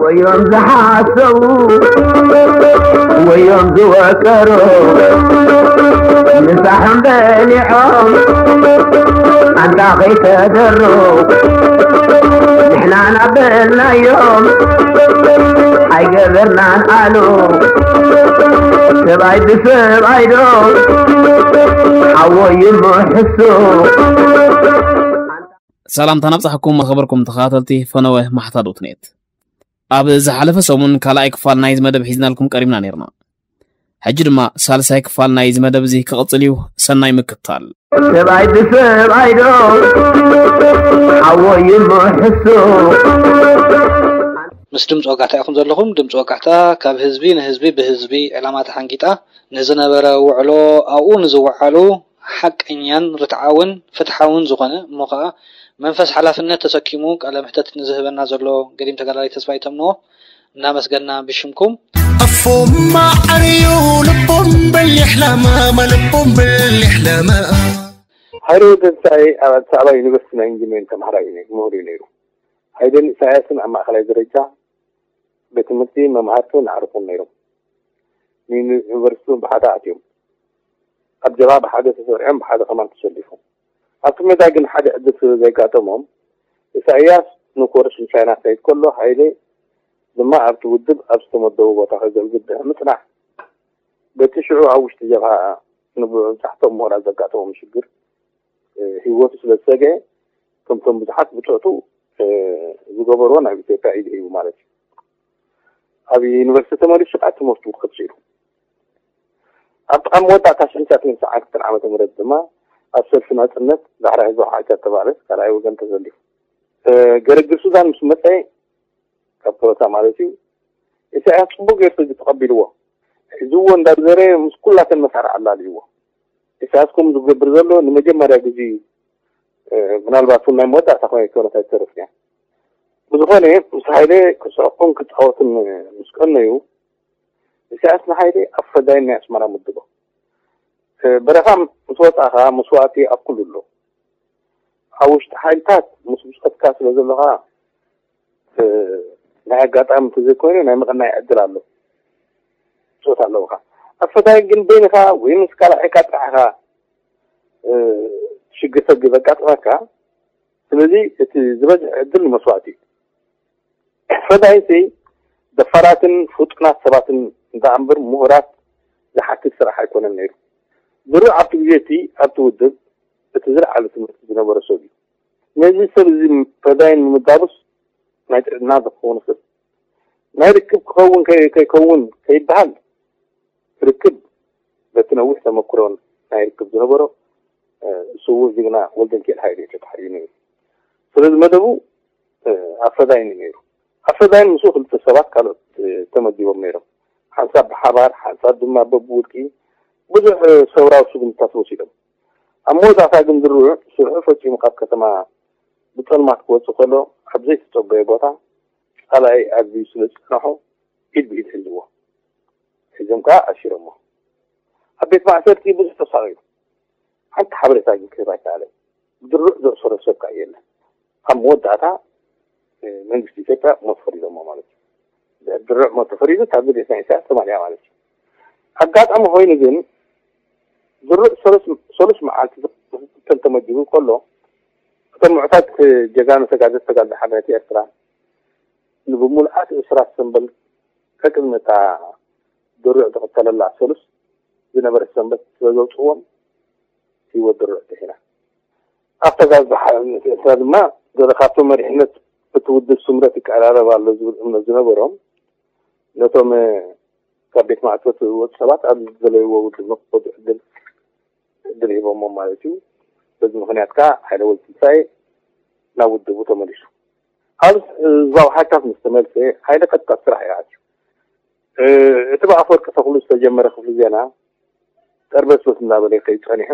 ወዮም ዝሓሰቡ፣ ወዮም ዝወቀሩ፣ ምሳሕም በሊዖም፣ ኣንታ ከይተደሩ፣ ንሕና ናበልናዮም፣ ኣይገበርናን ኣሉ፣ ሰብኣይ ብሰብኣይ ዶ፣ ሓወይ ምሕሱ። ሰላምታ ናብጻሕኩም ዝኸበርኩም ተኸታተልቲ ፈነወ ማሕታ ዶት ኔት። ኣብ ዝሓለፈ ሰሙን ካልኣይ ክፋል ናይዚ መደብ ሒዝናልኩም ቀሪብና ነይርና። ሕጂ ድማ ሳልሳይ ክፋል ናይዚ መደብ እዚ ክቕጽል እዩ። ሰናይ ምክትታል። ሰብኣይ ብሰብኣይ ዶ ሓወይ ምሕሱ። ምስ ድምፂ ወጋሕታ ኢኹም ዘለኹም። ድምፂ ወጋሕታ ካብ ህዝቢ ንህዝቢ ብህዝቢ ዕላማ ተሓንጊጣ ንዝነበረ ውዕሎ ኣብኡ ንዝወዓሉ ሓቀኛን ርትዓውን ፍትሓውን ዝኾነ እሞ ከዓ መንፈስ ሓላፍነት ተሰኪሙ ቃለ መሕተት ንዝህበና ዘሎ ገዲም ተጋዳላይ ተስፋይ ተምኖ እናመስገና ብሽምኩም ኣፎም ማዕርዩ ልቦም በሊሕ ለማማ ልቦም በሊሕ ለማ ሃይለ ወደንሳይ ኣብ ኣዲስ ኣበባ ዩኒቨርሲቲ ናይ ኢንጂነሪንግ ተምሃራይ እዩ ነይሩ፣ ምሁር እዩ ነይሩ። ሃይለን ኢሳያስን ኣብ ማእኸላይ ደረጃ ቤት ትምህርቲ መምሃርትን ኣዕሩኽን ነይሮም። ንዩኒቨርሲቲ ብሓደ ኣትዮም። ኣብ ጀብሃ ብሓደ ተሰሪዖም ብሓደ ከማን ተሰሊፎም። ኣብቲ ሜዳ ግን ሓደ ዕድል ስለ ዘጋጠሞም ኢሳያስ ንኮርስ ንቻይና ክኸይድ ከሎ ሃይለ ድማ ኣብቲ ውድብ ኣብ ዝተመደቦ ቦታ ከገልግል ድሕሪ ምጽናሕ በቲ ሽዑ ኣብ ውሽጢ ጀብሃ ንብዙሕቶም ምሁራት ዘጋጠሞም ሽግር ህይወቱ ስለ ዝሰግአ ከምቶም ብዙሓት ብጾቱ ዝገበርዎ ናብ ኢትዮጵያ ኢዱ ሂቡ ማለት እዩ። ኣብ ዩኒቨርሲቲ ተመሊሱ ከዓ ትምህርቱ ክቕጽል ኢሉ። ኣብ ኣብ መወዳእታ ሽሕን ትሽዓተ ሚእትን ሰዓን ክልተን ዓመተ ምህረት ድማ ኣብ ሰልፊ ናጽነት ዳሕራይ ህዝባዊ ሓይልታት ተባዕለት ካልኣይ ወገን ተሰሊፉ። ገረግር ሱዳን ምስ መጸ ካብ ፕሮታ ማለት እዩ። ኢሳያስ ጽቡቅ ገይሩ ተቐቢልዎ። ሒዝዎ እንዳዘረ ምስ ኩላተን መሳርያ ኣላልይዎ። ኢሳያስ ከምኡ ዝገብር ዘሎ ንመጀመርያ ግዜ እዩ። ምናልባት እውን ናይ መወዳእታ ኮይነ ክትበለት ኣይትተርፍን እያ። ብዝኾነ ምስ ሃይለ ክስሕቁን ክጻወቱን ምስ ቀነዩ ኢሳያስ ንሃይለ ኣብ ፈዳይን ናይ ኣስመራ ምድቦ። በረኻ ምስ ወጻኻ መስዋእቲ ኣብ ኩሉ ኣሎ። ኣብ ውሽጢ ሓይልታት ምስ ብጾትካ ስለ ዘለኻ ናይ ኣጋጣሚ እንተዘይኮይኑ ናይ ምቕናይ ዕድል ኣሎ። ብጾት ኣለውኻ። ኣብ ፈዳይን ግን በይንኻ ወይ ምስ ካልኣይካ ጥራሕ ኢኻ ሽግር ተግ ዘጋጥመካ። ስለዚ እቲ ዝበዝሕ ዕድል ንመስዋእቲ እዩ። ፈዳይንሲ ደፋራትን ፍጡናት ሰባትን እንዳ እምበር ምሁራት ዝሓትት ስራሕ ኣይኮነን ነይሩ። ድሩዕ ኣብቲ ግዜ እቲ ኣብቲ ውድብ እቲ ዝለዓለ ትምህርቲ ዝነበሮ ሰብ እዩ። ነዚ ሰብ እዚ ፈዳይን ንምዳቡስ ናይ ጥዕና ዝኸውን ሰብ ናይ ርክብ ክኸውን ከይከውን ከይበሃል ርክብ በቲ ነዊሕ ተመክሮን ናይ ርክብ ዝነበሮ ስዉእ ጅግና ወልደንኪኤል ሃይለ ተታሒዙ ነይሩ። ስለዚ መደቡ ኣብ ፈዳይን እዩ ነይሩ። ኣብ ፈዳይን ምስኡ ክልተ ሰባት ካልኦት ተመዲቦም ነይሮም። ሓንሳብ ብሓባር፣ ሓንሳብ ድማ በብውልቂ ብዙሕ ሰውራዊ ስጉምትታት ወሲዶም። ኣብ መወዳእታ ግን ድሩዕ ስርሑ ፈጺሙ ካብ ከተማ ብጸልማት ክወጽእ ከሎ ኣብ ዘይተጸበዮ ቦታ ጸላኢ ኣዝዩ ስለ ዝጸንሖ ኢድ ብኢድ ሒዝዎ። ሒዞም ከኣ ኣሲሮሞ። ኣብ ቤት ማእሰርቲ ብዙሕ ተሳቒዩ። ሓንቲ ሓበሬታ ግን ክህብ ኣይከኣለን። ድሩዕ ዘእሰሮ ሰብ ከኣ የለን። ኣብ መወዳእታ መንግስቲ ኢትዮጵያ ሞት ፈሪዶሞ ማለት እዩ። ድሩዕ ሞት ተፈሪዱ እታ ግዴታ ኢሳያስ ተማሊኣ ማለት እዩ። ኣጋጣሚ ኮይኑ ግን ድሩዕ ሰሉስ መዓልቲ ክትል ተመዲቡ ከሎ እቶም ምዑታት ጀጋኑ ተጋደልቲ ተጋደልቲ ሓርነት ኤርትራ ንብምልኣት እሱራት ሰንበል ከቅድሚ እታ ድሩዕ ዝቕተለላ ሰሉስ ዝነበረት ሰንበት ስለ ዘውፅዎም ህይወት ድሩዕ ድሒና። ኣብታ ጋዝ ሓርነት ኤርትራ ድማ ገለ ካብቶም መሪሕነት እቲ ውድብ ስምረት ይቀራረብ ኣሎ ዝብል እምነት ዝነበሮም ነቶም ካብ ቤት ማእሰርቲ ዝወፁ ሰባት ኣብ ዝደለይዎ ውድብ ንክኸዱ ዕድል ዕድል ሂቦሞም ማለት እዩ። በዚ ምክንያት ከዓ ሃይለ ወልደትንሳኤ ናብ ውድቡ ተመሊሱ። ኣብ ህዝባዊ ሓይልታት ምስ ተመልሰ ሃይለ ቀጥታ ስራሕ እዩ ኣትዩ። እቲ ብኣፈወርቂ ተኽሉ ዝተጀመረ ክፍሊ ዜና ጠርበስበስ እንዳበለ ከይድ ጸኒሑ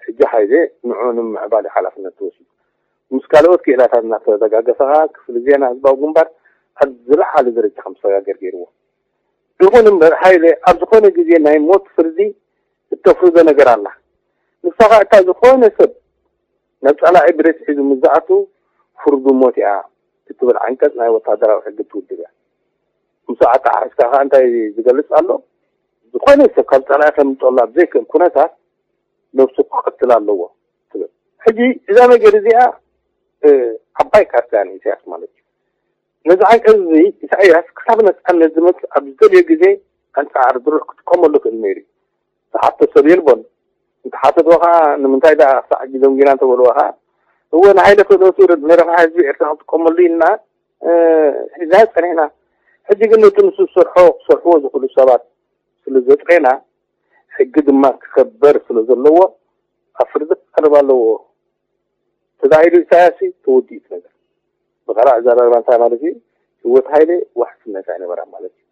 ሕጂ ሃይለ ንዕኡ ንምምዕባል እዩ ሓላፍነት ተወሲዱ። ምስ ካልኦት ክኢላታት እናተደጋገፈ ከዓ ክፍሊ ዜና ህዝባዊ ግንባር ኣብ ዝለዓለ ደረጃ ከም ዝሰጋገር ገይርዎ። ይኹን እምበር ሃይለ ኣብ ዝኾነ ግዜ ናይ ሞት ፍርዲ እተፍርዶ ነገር ኣላ። ንሳ ከዓ እታ ዝኾነ ሰብ ናብ ጸላኢ ብረት ሒዙ ምስ ዝኣቱ ፍርዱ ሞት እያ እትብል ዓንቀፅ ናይ ወታደራዊ ሕጊ ትውድብ እያ። ምስ ኣተሓሒዝካ ከዓ እንታይ ዝገልፅ ኣሎ? ዝኾነ ሰብ ካብ ፀላኢ ከምልጠሉ ኣብ ዘይክእል ኩነታት ነብሱ ክቐትል ኣለዎ ትብል። ሕጂ እዛ ነገር እዚኣ ዓባይ ካርታ እያ ንኢሳያስ ማለት እዩ። ነዚ ዓንቀፅ እዚ ኢሳያስ ክሳብ ነፃነት ዝመፅእ ኣብ ዝደልዮ ግዜ ኣንፃር ድሩዕ ክጥቀመሉ ክእል ነይሩ እዩ። ዝሓቶ ሰብ የልቦን። እንተሓተትዎ ከዓ ንምንታይ ደኣ ክሳዕ ሕጂ ደንጊና እንተበልዎ ከዓ እወ ንሃይለ ክእለቱ ንረብሓ ህዝቢ ኤርትራ ክጥቀመሉ ኢልና ሒዝና ፀኒሕና። ሕጂ ግን ነቲ ንሱ ዝሰርሖ ክሰርሕዎ ዝኽእሉ ሰባት ስለ ዘጥሬና ሕጊ ድማ ክከበር ስለ ዘለዎ ኣብ ፍርዲ ክቀርብ ኣለዎ ተባሂሉ ኢሳያስ ተወዲኡ እቲ ነገር። ብኻልእ ኣዘራርባ እንታይ ማለት እዩ? ህይወት ሃይለ ዋሕስነት ኣይነበራን ማለት እዩ።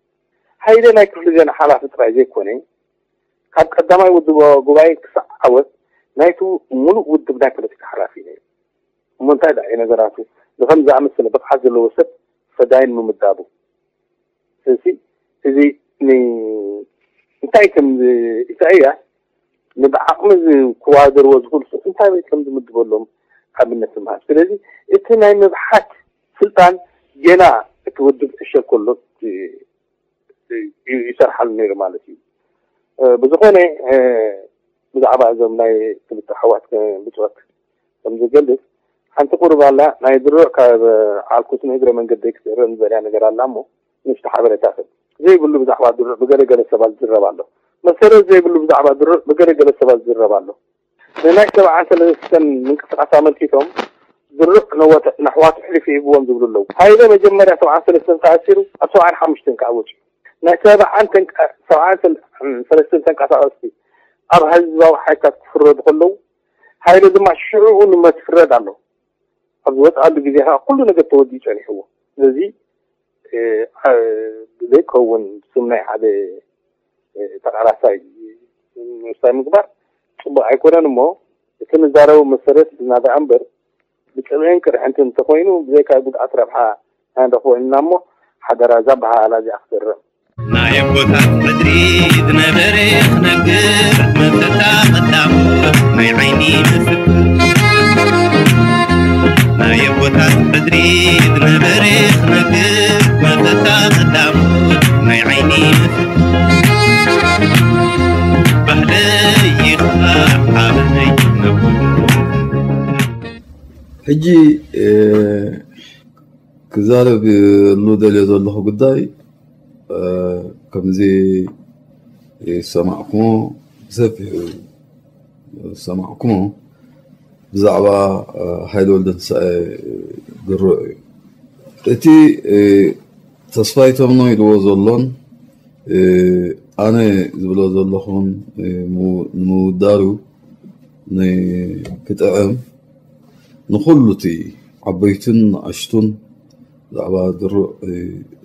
ሃይለ ናይ ክፍሊ ዜና ሓላፊ ጥራይ ዘይኮነ ካብ ቀዳማይ ውድብ ጉባኤ ክሳዕ ዓወት ናይቲ ሙሉእ ውድብ ናይ ፖለቲካ ሓላፊ እዩ ነይሩ። እሞ እንታይ ደኣ እዩ ነገራቱ ንከም ዝኣመሰለ ብቕዓት ዘለዎ ሰብ ፈዳይን ምምዳቡ ስለዚ እዚ እንታይ ከም ኢሳያስ ንብዓቕሚ ክዋደርዎ ዝኽእሉ ሰብ እንታይ ከም ዝምድበሎም ኣብነት ምሃብ። ስለዚ እቲ ናይ ምብሓት ስልጣን ገና እቲ ውድብ ዕሸል ከሎ ይሰርሓሉ ነይሩ ማለት እዩ። ብዝኾነ ብዛዕባ እዞም ናይ ክልተ ኣሕዋት ብፅወት ከም ዝገልፅ ሓንቲ ቁሩብ ኣላ ናይ ድሮ ካብ ዓልኩስ ንእግረ መንገደይ ክስዕረኒ ዝበልያ ነገር ኣላ እሞ ንእሽቶ ሓበሬታ ክብ ዘይብሉ ብዛዕባ ድሮ ብገለገለ ሰባት ዝረብ ኣሎ። መሰረት ዘይብሉ ብዛዕባ ድሮ ብገለገለ ሰባት ዝረብ ኣሎ። ንናይ ሰብዓን ሰለስተን ምንቅስቃስ ኣመልኪቶም ድሩዕ ነወተ ነሕዋቱ ሕሊፉ ሂብዎም ዝብሉ ኣለዉ። ሃይለ መጀመርያ ሰብዓን ሰለስተን ተኣሲሩ ኣብ ሰብዓን ሓሙሽተን ከዓ ወፂኡ። ናይ ሰብዓን ተንቀ- ሰብዓን ሰል- ሰለስተን ተንቀሳቀስቲ ኣብ ህዝባዊ ሓይልታት ክፍረዱ ከለዉ ሃይለ ድማ ሽዑኡ ንመት ፍረድ ኣሎ። ኣብ ዝወፅኣሉ ግዜ ከዓ ኩሉ ነገር ተወዲኡ ፀኒሕዎ። ስለዚ ብዘይከውን ስም ናይ ሓደ ተቃላሳይ ምሳይ ምግባር ፅቡቅ ኣይኮነን እሞ እቲ ንዛረቡ መሰረት እናዳ እምበር ብፅምእን ቅርሕንትን እንተኮይኑ ብዘይካ ጉድኣት ረብሓ ኣይንረክቦ ኢና እሞ ሓደራ እዛ በሃላ እዚኣ ክትእረም። ናይ ኣቦታት ሕድሪ ዝነበረ ክነግር መሰታ ቀዳሙ ናይ ዓይኒ ምስክር ናይ ኣቦታት ሕድሪ ዝነበረ ክነግር መሰታ ቀዳሙ ናይ ዓይኒ ምስክር ባህለይ ይኽፋ ሓበነይ ነብሉ ሕጂ ክዛረብ ሉ ደልዮ ዘለኹ ጉዳይ ከምዚ ዝሰማዕኩሞ ብሰፊሑ ዝሰማዕኩሞ ብዛዕባ ሃይለ ወልደትንሳኤ ድሩዕ እዩ። እቲ ተስፋይ ተምኖ ኢልዎ ዘሎን ኣነ ዝብሎ ዘለኹን ንምውዳሩ ክጥዕም ንኹሉ እቲ ዓበይቱን ንኣሽቱን ብዛዕባ ድሩዕ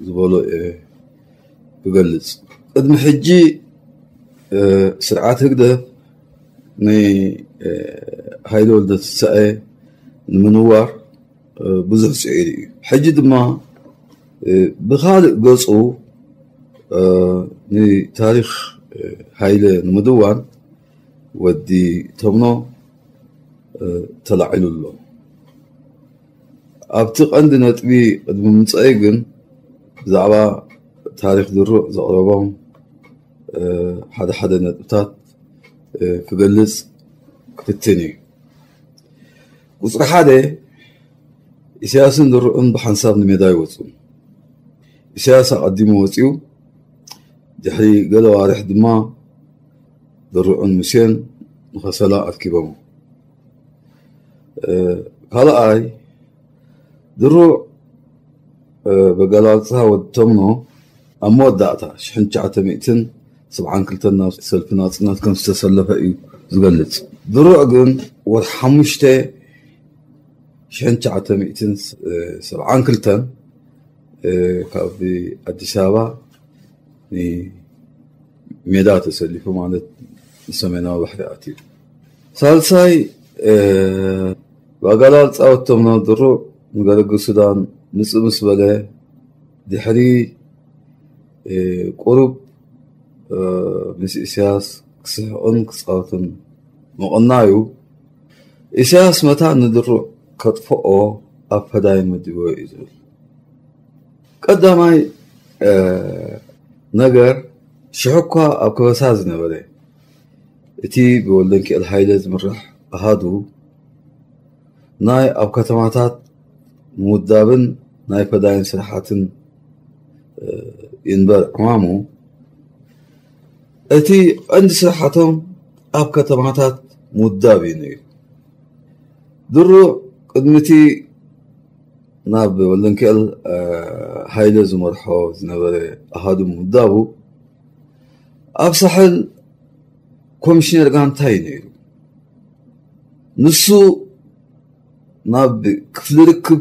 ዝበሎ እየ ክገልጽ። ቅድሚ ሕጂ ስርዓት ህግደፍ ንሃይለ ወልደትንሳኤ ንምንዋር ብዙሕ ጽዒሩ እዩ። ሕጂ ድማ ብኻልእ ገጹ ንታሪኽ ሃይለ ንምድዋን ወዲ ተምኖ ተላዒሉ ኣሎ። ኣብቲ ቀንዲ ነጥቢ ቅድሚ ምምጻእይ ግን ብዛዕባ ታሪኽ ድሩዕ ዘቕረቦም ሓደ ሓደ ነጥብታት ክገልጽ ክፍትን እዩ። ቁፅሪ ሓደ ኢሳያስን ድሩዕን ብሓንሳብ ንሜዳ ይወፁ። ኢሳያስ ኣቐዲሙ ወፂኡ ድሕሪ ገለ ዋርሕ ድማ ድሩዕን ሙሴን ንኸሰላ ኣርኪቦሞ። ካልኣይ ድሩዕ በገላልፃ ወዲ ተምኖ ኣብ መወዳእታ ሽሕን ትሽዓተ ሚእትን ሰብዓን ክልተን ናብ ሰልፊ ናፅነት ከም ዝተሰለፈ እዩ ዝገልፅ። ድሩዕ ግን ወርሒ ሓሙሽተ ሽሕን ትሽዓተ ሚእትን ሰብዓን ክልተን ካብ ኣዲስ ኣበባ ሜዳ ተሰሊፉ ማለት ንሰሜናዊ ባሕሪ ኣትዩ። ሳልሳይ ብኣጋላልፃ ወቶም ናብ ድሩዕ ንገለግል ሱዳን ምፅእ ምስ በለ ድሕሪ ቁሩብ ምስ ኢሳያስ ክስሕቕን ክፃወትን ምቕናዩ ኢሳያስ መታን ንድሩዕ ከጥፍኦ ኣብ ፈዳይን መዲብዎ እዩ ዝብል። ቀዳማይ ነገር ሽሕኳ ኣብ ከበሳ ዝነበረ እቲ ብወልደንኪኤል ሃይለ ዝምራሕ ኣሃዱ ናይ ኣብ ከተማታት ምውዳብን ናይ ፈዳይን ስራሓትን ይንበር ዕማሙ፣ እቲ ቀንዲ ስራሓቶም ኣብ ከተማታት ምውዳብ እዩ ነይሩ። ድሮ ቅድሚ እቲ ናብ ወልደንኪኤል ሃይለ ዝመርሖ ዝነበረ ኣሃዱ ምውዳቡ ኣብ ሳሕል ኮሚሽነር ጋንታ እዩ ነይሩ። ንሱ ናብ ክፍሊ ርክብ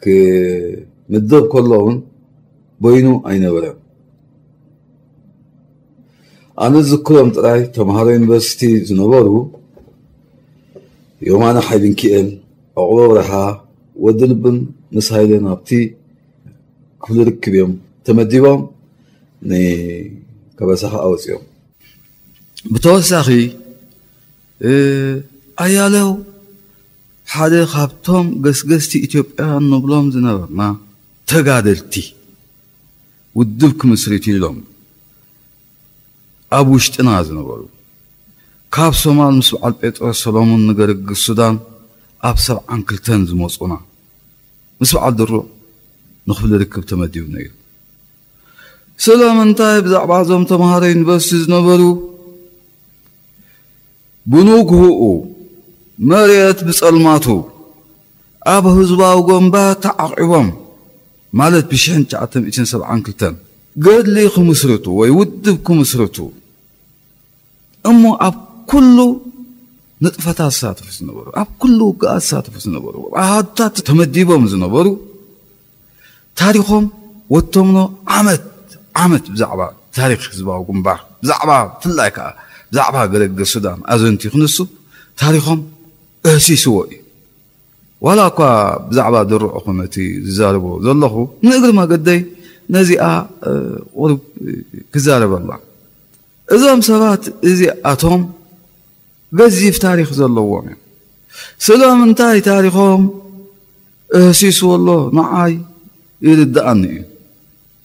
ክምደብ ከሎ እውን በይኑ ኣይነበረን። ኣነ ዝዝክሮም ጥራይ ተምሃሮ ዩኒቨርሲቲ ዝነበሩ ዮማነ ሓይልንኪኤል፣ ዕቑበ ኣብርሃ፣ ወዲ ልብን ምስ ሃይለ ናብቲ ክፍሊ ርክብ እዮም ተመዲቦም ንከበሳ ከዓ ወፂኦም። ብተወሳኺ ኣያሌው ሓደ ካብቶም ገስገስቲ ኢትዮጵያውያን ንብሎም ዝነበርና ተጋደልቲ ውድብ ክምስርት ኢሎም ኣብ ውሽጥና ዝነበሩ፣ ካብ ሶማል ምስ በዓል ጴጥሮስ ሰሎሞን ንገርግስ ሱዳን ኣብ ሰብዓን ክልተን ዝመፁና ምስ በዓል ድሩዕ ንክፍሊ ርክብ ተመዲቡ ነይሩ። ስለምንታይ ብዛዕባ እዞም ተምሃሮ ዩኒቨርሲቲ ዝነበሩ ብንግህኡ መሬት ብጸልማቱ ኣብ ህዝባዊ ግንባር ተዓቒቦም፣ ማለት ብ ሽሕን ትሽዓተ ሚእትን ሰብዓን ክልተን ገድሊ ክምስርቱ ወይ ውድብ ክምስርቱ፣ እሞ ኣብ ኩሉ ንጥፈታት ዝሳተፉ ዝነበሩ፣ ኣብ ኩሉ ውግኣት ዝሳተፉ ዝነበሩ፣ ኣሃዱታት ተመዲቦም ዝነበሩ፣ ታሪኾም ወቶምኖ ዓመት ዓመት ብዛዕባ ታሪኽ ህዝባዊ ግንባር፣ ብዛዕባ፣ ብፍላይ ከኣ ብዛዕባ ገረገ ሱዳን ኣዘንትዩ ክንሱ፣ ታሪኾም እህሲስዎ እዩ። ዋላ እኳ ብዛዕባ ድሩዕ ኹን እቲ ዝዛረቦ ዘለኹ፣ ንእግሪ መገደይ ነዚኣ ቁሩብ ክዛረበላ። እዞም ሰባት እዚኣቶም ገዚፍ ታሪኽ ዘለዎም እዮም። ስለምንታይ ታሪኾም እህሲስዎ ኣሎ ንዓይ ይርድኣኒ እዩ።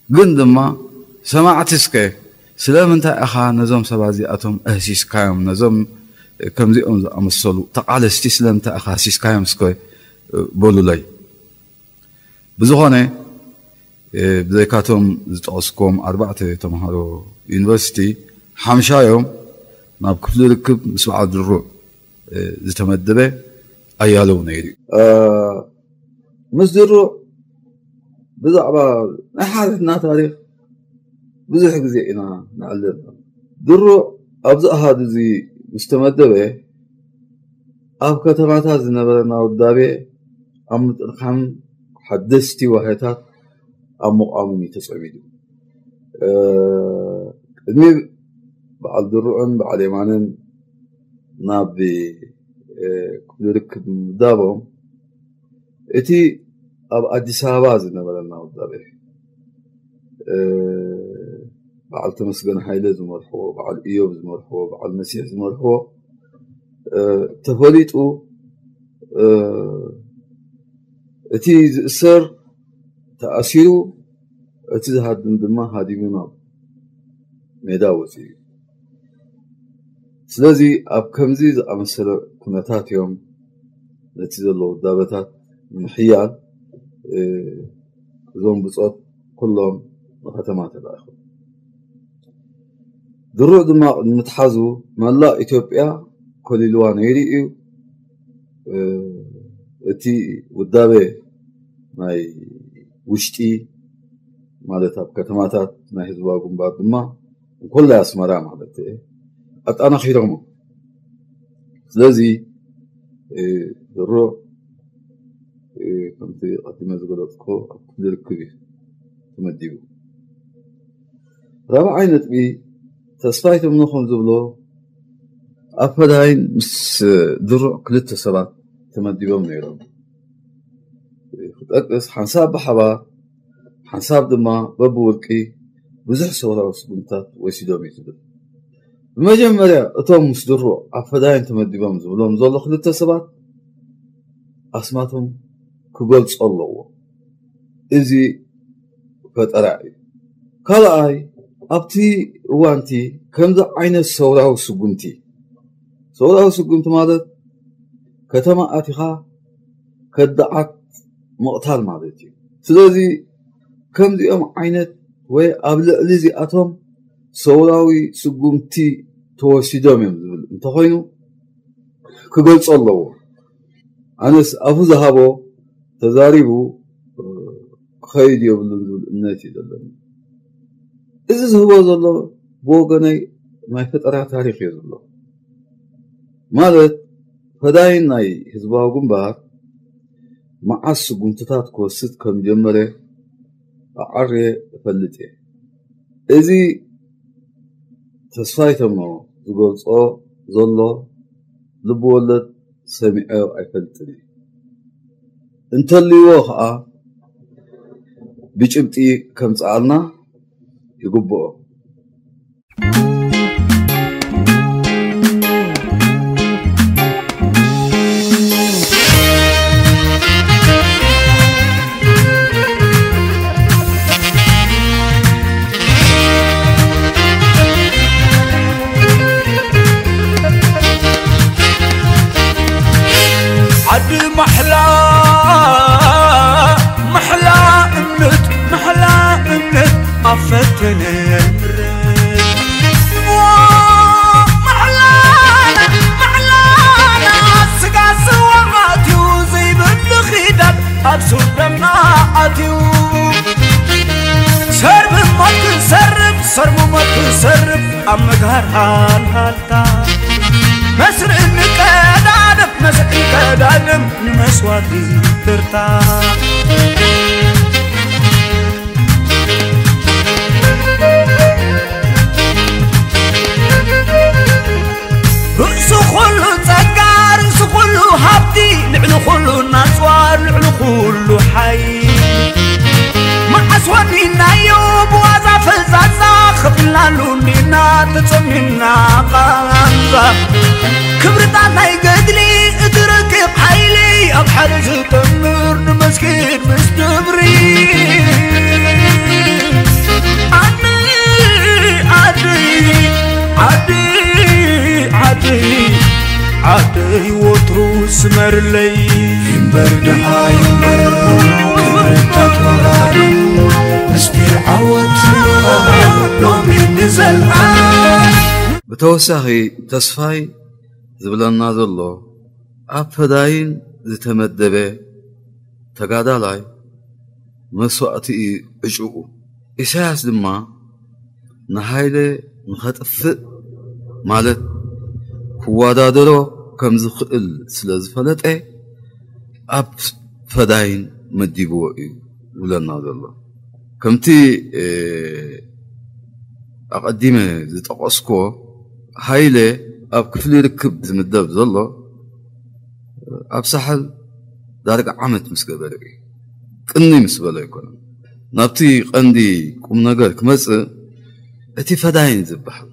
ግን ድማ ሰማዕቲ እስከ ስለምንታይ ኢኻ ነዞም ሰባት እዚኣቶም እህሲስካዮም፣ ነዞም ከምዚኦም ዝኣመሰሉ ተቓለስቲ ስለምንታይ ኢኻ እህሲስካዮም እስከ በሉለይ። ብዝኾነ ብዘይካቶም ዝጠቐስኩም ኣርባዕተ ተምሃሮ ዩኒቨርሲቲ ሓምሻዮም ናብ ክፍሊ ርክብ ምስ በዓል ድሩዕ ዝተመደበ ኣያለው ነይሩ እዩ። ምስ ድሩዕ ብዛዕባ ናይ ሓድሕድና ታሪኽ ብዙሕ ግዜ ኢና ንዕልል። ድሩዕ ኣብዚ ኣሃዱ እዚ ምስ ተመደበ ኣብ ከተማታት ዝነበረና ውዳቤ ኣብ ምጥርካም ሓደስቲ ዋህታት ኣብ ምቋምን እዩ ተጸሚዱ። ቅድሚ በዓል ድሩዕን በዓል የማነን ናብ ክፍሊ ርክብ ምምዳቦም እቲ ኣብ ኣዲስ ኣበባ ዝነበረና ውዳቤ በዓል ተመስገን ሃይለ ዝመርሕዎ፣ በዓል እዮብ ዝመርሕዎ፣ በዓል መሲሕ ዝመርሕዎ ተፈሊጡ፣ እቲ ዝእሰር ተኣሲሩ፣ እቲ ዝሃድም ድማ ሃዲሙ ናብ ሜዳ ወፂኡ እዩ። ስለዚ ኣብ ከምዚ ዝኣመሰለ ኩነታት እዮም ነቲ ዘሎ ውዳበታት ንምሕያል እዞም ብፆት ኩሎም ንከተማ ተላኢኹ። ድሩዕ ድማ ቅድሚ ምትሓዙ መላእ ኢትዮጵያ ኮሊልዋ ነይሩ እዩ። እቲ ውዳበ ናይ ውሽጢ ማለት ኣብ ከተማታት ናይ ህዝባዊ ግንባር ድማ እንኮላይ ኣስመራ ማለት ኣጠናኺሮሞ። ስለዚ ድሮ ከምቲ ቀዲመ ዝገለፅኩ ኣብ ክፍሊ ርክብ እዩ ተመዲቡ። ራብዓይ ነጥቢ ተስፋይ ተምኖ ከም ዝብሎ ኣብ ፈዳይን ምስ ድሩዕ ክልተ ሰባት ተመዲቦም ነይሮም። ክጠቅስ ሓንሳብ ብሓባር ሓንሳብ ድማ በብውልቂ ብዙሕ ሰውራዊ ስጉምትታት ወሲዶም እዩ ዝብል። ብመጀመርያ እቶም ምስ ድሩዕ ኣብ ፈዳይን ተመዲቦም ዝብሎም ዘሎ ክልተ ሰባት ኣስማቶም ክገልጾ ኣለዎ። እዚ ፈጠራ እዩ። ካልኣይ፣ ኣብቲ እዋንቲ ከምዚ ዓይነት ሰውራዊ ስጉምቲ፣ ሰውራዊ ስጉምቲ ማለት ከተማ ኣቲኻ ከዳዓት ምቕታል ማለት እዩ። ስለዚ ከምዚኦም ዓይነት ወይ ኣብ ልዕሊ እዚኣቶም ሰውራዊ ስጉምቲ ተወሲዶም እዮም ዝብል እንተኾይኑ ክገልጾ ኣለዎ። ኣነስ ኣፉ ዝሃቦ ተዛሪቡ ክኸይድ የብሉን ዝብል እምነት እዩ ዘለኒ። እዚ ዝህቦ ዘሎ ብወገነይ ናይ ፈጠራ ታሪኽ እዩ ዘሎ። ማለት ፈዳይን ናይ ህዝባዊ ግንባር መዓስ ስጉምትታት ክወስድ ከም ጀመረ ኣዓርየ እፈልጥ እየ። እዚ ተስፋይ ተምኖ ዝገልጾ ዘሎ ልብወለድ ሰሚዐዮ ኣይፈልጥን እየ። እንተልይዎ ኸኣ ብጭብጢ ከምጽኣልና ይግብኦ። ዓዲ ማሕላ ማሕላ እምነት ማሕላ እምነት ኣፈተነ ምረት ማሕላና ማሕላና ስጋ ስዋ ኣትዩ ዘይብል ኺዳን ኣብ ሱር ደምና ኣትዩ ሰርብ ሞት ክሰርብ ሰርቡ ሞት ክሰርብ ኣብ መግሃር ሃልሃልታ መስርዕ ንቀዳደም መስርዕ ንቀዳደም ንመስዋቲ ትርታ ርእሱ ኩሉ ጸጋ ርእሱ ኩሉ ሃብቲ ልዕሊ ኩሉ ናጽዋር ልዕሊ ኩሉ ሓይ መዓስ ወኒናዮ ብዋዛ ፈዛዛ ከፊልናሉ እንዲና ተጸሚምና ቃንዛ ክብርታት ናይ ገድሊ እቲ ረቂቕ ሓይሊ ኣብ ሓደ ዝጠምር ንመስጊድ ምስ ድብሪ ዓዲ ዓዲ ዓዲ ዓዲ ዓደይ ወትሩ ስመርለይ ይንበር ድሃ ይንበር ክብርታት ወራሪ ምስጢር ዓወት ሎሚ ንዘልዓ ብተወሳኺ ተስፋይ ዝብለና ዘሎ ኣብ ፈዳይን ዝተመደበ ተጋዳላይ መስዋእቲ እዩ ዕጭኡ። ኢሳያስ ድማ ንሃይለ ንኸጥፍእ ማለት ክወዳደሮ ከም ዝኽእል ስለ ዝፈለጠ ኣብ ፈዳይን መዲብዎ እዩ ዝብለና ዘሎ። ከምቲ ኣቐዲመ ዝጠቐስኩዎ ሃይለ ኣብ ክፍሊ ርክብ ዝምደብ ዘሎ ኣብ ሳሕል ዳርጋ ዓመት ምስ ገበረ እዩ። ቅንይ ምስ በሎ ኣይኮነን። ናብቲ ቀንዲ ቁም ነገር ክመጽእ እቲ ፈዳይን ዝበሃል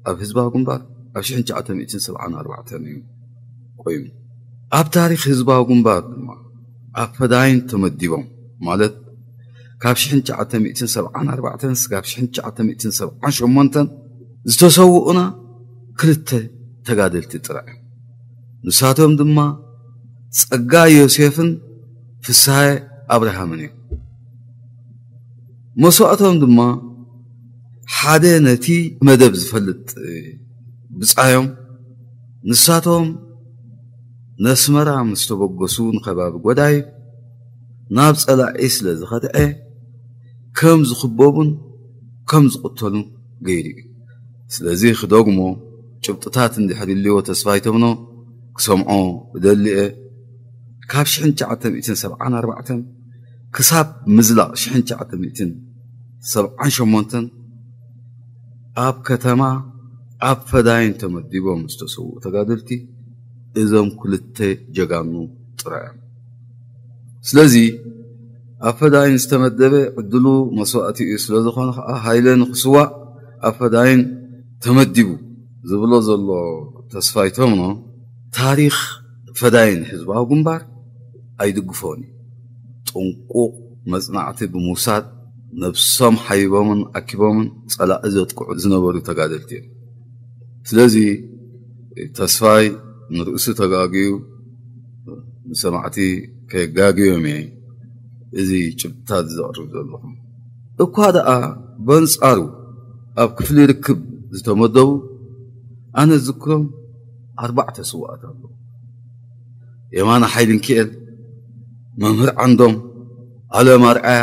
ኣብ ህዝባዊ ግንባር ኣብ ሽሕን ትሽዓተ ሚእትን ሰብዓን ኣርባዕተን እዩ ቆይሙ። ኣብ ታሪኽ ህዝባዊ ግንባር ድማ ኣብ ፈዳይን ተመዲቦም ማለት ካብ ሽሕን ትሽዓተ ሚእትን ሰብዓን ኣርባዕተን ስጋብ ሽሕን ትሽዓተ ሚእትን ሰብዓን ሸሞንተን ዝተሰውኡና ክልተ ተጋደልቲ ጥራይ እዮም። ንሳቶም ድማ ጸጋይ ዮሴፍን ፍስሃየ ኣብርሃምን እዮም። መስዋእቶም ድማ ሓደ ነቲ መደብ ዝፈልጥ ብጻዮም ንሳቶም ነስመራ ምስ ተበገሱ ንኸባቢ ጎዳይፍ ናብ ጸላኢ ስለ ዝኸድዐ ከም ዝኽበቡን ከም ዝቕተሉን ገይሩ እዩ። ስለዚ ክደግሞ ጭብጥታት እንድሕር ይልዎ ተስፋይ ተምኖ ክሰምዖ እደሊ እየ። ካብ ሽሕን ትሽዓተ ሚእትን ሰብዓን ኣርባዕተን ክሳብ ምዝላቕ ሽሕን ትሽዓተ ሚእትን ሰብዓን ሸሞንተን ኣብ ከተማ ኣብ ፈዳይን ተመዲቦም ዝተሰውኡ ተጋደልቲ እዞም ክልተ ጀጋኑ ጥራይ እዮም። ስለዚ ኣብ ፈዳይን ዝተመደበ ዕድሉ መስዋእቲ እዩ። ስለ ዝኾነ ከዓ ሃይለ ንክስዋእ ኣብ ፈዳይን ተመዲቡ ዝብሎ ዘሎ ተስፋይ ተምኖ ታሪኽ ፈዳይን ህዝባዊ ግንባር ኣይድግፎን እዩ። ጥንቁቕ መጽናዕቲ ብምውሳድ ነብሶም ሓይቦምን ኣኪቦምን ጸላኢ ዘጥቅዑ ዝነበሩ ተጋደልቲ እዮም። ስለዚ ተስፋይ ንርእሱ ተጋግዩ ንሰማዕቲ ከጋግዮም እየ እዚ ጭብጥታት ዘቕርብ ዘለኹ። እኳ ደኣ በንጻሩ ኣብ ክፍሊ ርክብ ዝተመደቡ ኣነ ዝክሮም ኣርባዕተ ስውኣት ኣለዉ። የማነ ሓይልንክኤል፣ መምህር ዓንዶም፣ ኣለም ኣርኣያ፣